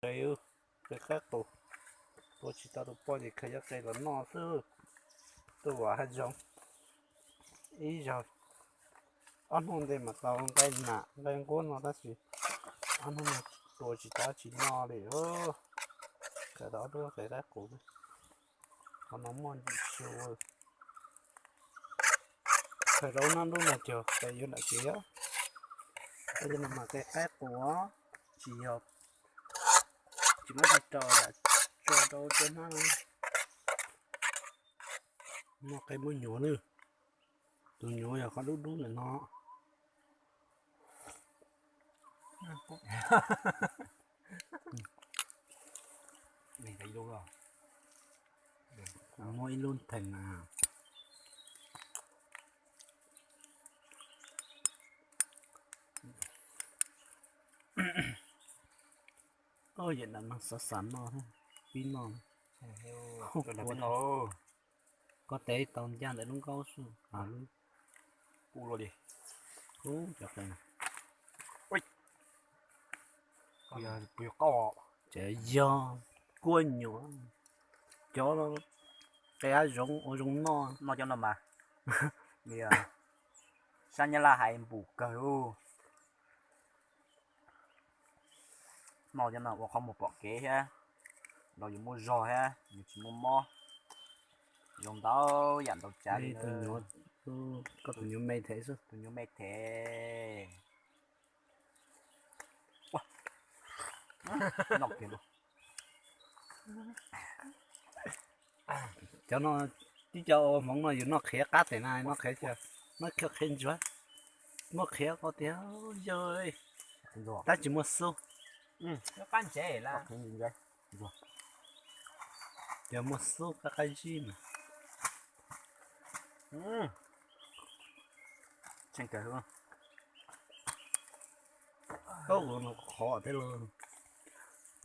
Qe, qe qaib qus, tua tsis tau tus poj ces khaws cov qe los noj xwb. Tuaj vam hav zoov ib zaug, ob hnub ntej mas tau nqaij nam nqaij nquab no tab sis ob hnub no tua tsis tau tsis noj li. Khaws tau ob lub qe qaib qus, qhov no muaj ntsim su. Khaws rau noj lub no cog qe yuav nram kev. Cov no mas qe qaib qus, tsis yog, tsis muab tsis rau lam tso rau cov hnab. Noj qe muab nyuam na. Tus nyuam yog qhov dub dub ntawm no. Muab ib lub theem na. Yam no xav xav noj, pib noj. Koj tes tau ncaj ntawm lub nkaub xwb. Kub, kub cov qe. Ces yog kuab nyuam, cov qe ab zoov ua zoo noj. Noj cov no mas, sab Nyab Laj hais npum kawg. Noj cov no ua qhov muag pom kev thiab, los yus muaj zog thiab yus tsis muaj mob, zoo ntau yam ntau tsav li. Koj tus nyuam me them xwb, tus nyuam me them. Noj kiag. Cov no, tib co ua hmoov no yus noj qhiav qab tes na, noj qhiav, noj qhiav qhiav ntsuag, muaj qhiav qau tiag yog, tab tsis muaj xub. Yog muaj xub qab qab zib mas. Qhov thiab los,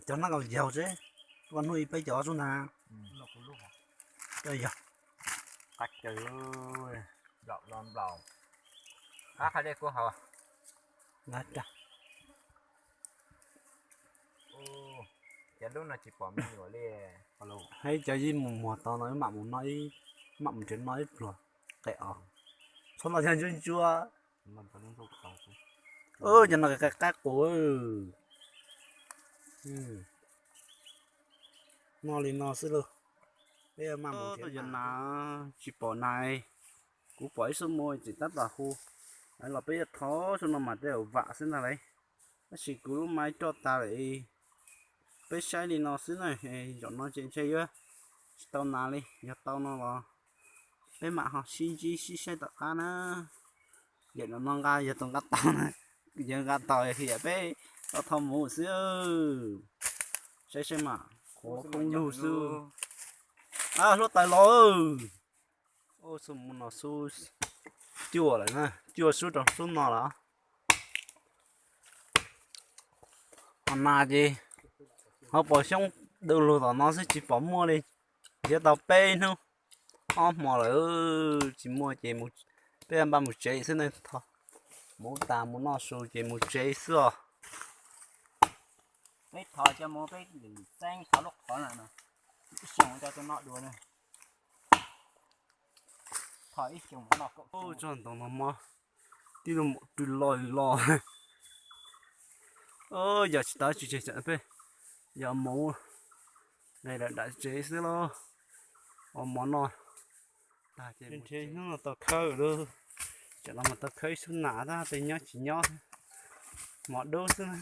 cov no kaus yaus seb, koj hnub ib peb cov xub ntag. Yog, qab caw, nplaum los nplaum, qab qab dej kuj haus. Cov lub no tsis pom me nyuam li. Hais cov yij mus muag tau no wb mam mus noj, mam mus tsev noj ib pluag qe os. Txhob noj cov ntsuab ntsuab. Cov no qe qaib qus. Noj li no xwb lauj. Peb mam mus tsev na. Tsis pom na, kuv pom ib xub muaj txim tab tom hu los peb yuav thov xwb no mas tej zaum vam xwb ntag lauj. Tab sis kuv lub maiv roj tas lawm, peb saib li no xwb na. Zaum no ces ntshe yuav tsis tau nas li, yog tau no los peb mam ho sib ntsib sib saib tom qab na. Yam no nqa yog tus nqa tau na, yog nqa tau yam peb tau thov mus xwb. Saib saib mas, qhuav poob lug xwb. Hluav taws los. Xub mus no xub cuaj lawm na, cuaj xub rau xub no lawm. Ho nas ces ho pom xyoob du lug tom no xwb tsis pom muaj li. Nrhiav tau peb hnub ob hmo lawm tsis muaj ces peb npaj mus tsev xwb ne. Mus tas mus noj su ces mus tsev xwb os. Peb thov cov mus peb txeeb thov lub qhov no, ib xyoos coj tuaj noj dua na. Thov ib xyoos mus noj kaum xyoo. Tsob ntoo no mob, tib lub mus rw loj li loj. Yog tsis tau tsis tseg peb yog mus nqis lawm nram tsev xwb lauj. Ua mov noj tag ces hnub no tau khawb lawm. Tsam no mas tau khawb ib xub nas tab tej nyob tsis nyob, mov dub xwb na.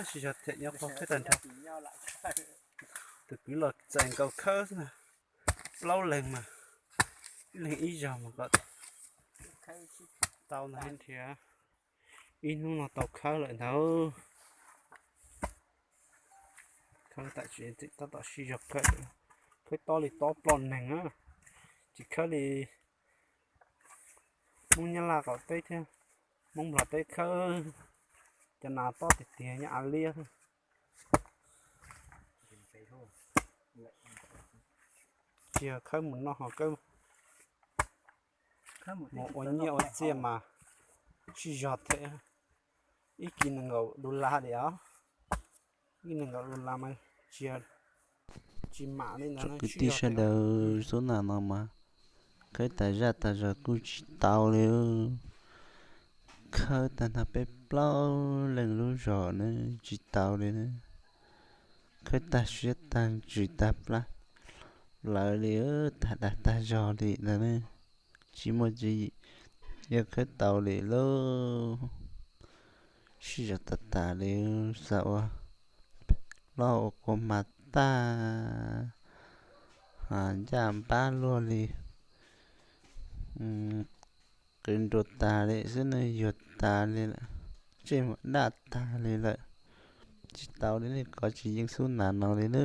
Sib zog thiam nyob qhov khawb tag nrho. Tus kwv los txais nkaus khawb xwb na. Plaub leeg mas, ib leeg ib zog mas kom tau ntag nrhiav. Ib hnub no tau khawb lawm ntag. Khawb tam sim tab tom sib zog khawb, khawb tob li tob ploj neeg na. Tsis khawb li Hmoob Nyab Laj qaum teb thiab Hmoob Nplog teb khawb, cov nas tob tiag tiag nyob av liab thiab. Tsis yog khawb mus noj ho khawb mus ua nyiaj ua txiaj mas Sib zog thiab, ib kis nees nkaum dollar li os. Ib kis nees nkaum dollar mas tsis, tsis mam li ntawd. Kwv tij sawv daws, xub nas no mas khawb tas zaj tas zog kuj tsis tau li. Khawb tag nrho peb plaub leeg lub zos na, tsis tau li na. Khawb tag siab tag ntsws tag plab lawv li, tag dag tag zog li ntag ne. Tsis muaj tswv yim yuav khawb tau li lauj. Sib zog tas tas li, xav ua plaub ua qua mas tag, ncaj npab luaj li. Qw nrua tas li xwb ne, yuag tas li lawm, tsej muag daj tag li lawm. Tsis tau li ne, kov tsis yeej xub nas no li na.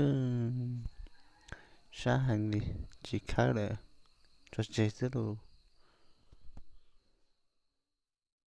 Sab heev li, tsis khawb lawm, tso tseg xwb lauj.